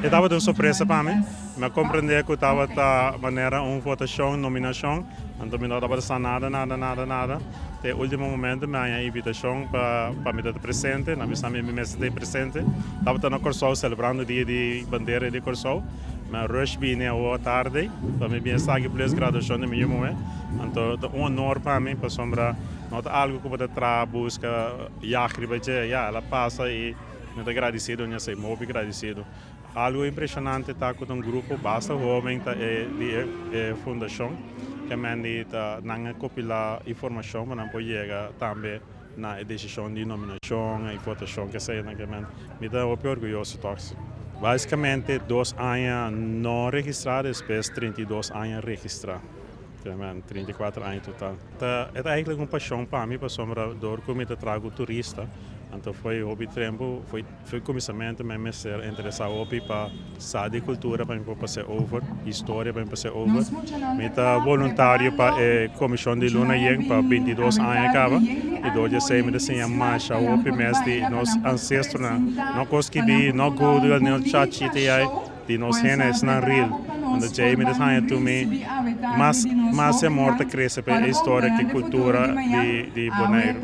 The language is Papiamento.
E tabata un sorpresa pa mi. Mi a komprendé ku tabata manera un votashon, nominashon, anto mi no tabata sa nada, nada, nada, nada. Te último momento mi a haña invitashon pa mi ta presente, nan bisa mi mi mester ta presente. Tabata na Kòrsou selebrando dia di bandera di Kòrsou. Mi a rush bini awor tarde pa mi bin esaki plus graduashon di mi yu muhé. Anto ta un honor pa mi pasobra no ta algu ku bo ta traha buska yag riba dje. Ya, el a pasa i mi ta gradisido ña esei, hopi gradisido. Algu impreshonante ta ku ta un grupo basta hoben ta e di e fundashon ke men di ta nan a kopilá informashon pa nan por yega tambe na e desishon di nominashon i votashon keseinan ke men mi ta hopi orguyoso tòg. Básikamente 2 aña no registrá, despues 32 aña registrá. 34 aña total. Ta, e ta eigenlijk un pashon pa mi, pasobra dor ku mi ta traha ku turista, anto foi hopi tempu, foi kuminsamentu mi mester interesá hopi pa sa di kultura pa mi por pasa over, historia pa mi pasa over. Mi ta voluntario pa e komishon di Luna Yen pa 22 aña kaba i dor di esei mi ta siña masha hopi mes di nos ancestronan. No kos skibí, no Google, no ChatGPT, di nos hende esnan real. Anto djei mi ta haña tur mi mas amor ta krese pa e historia ku kultura di Boneiru.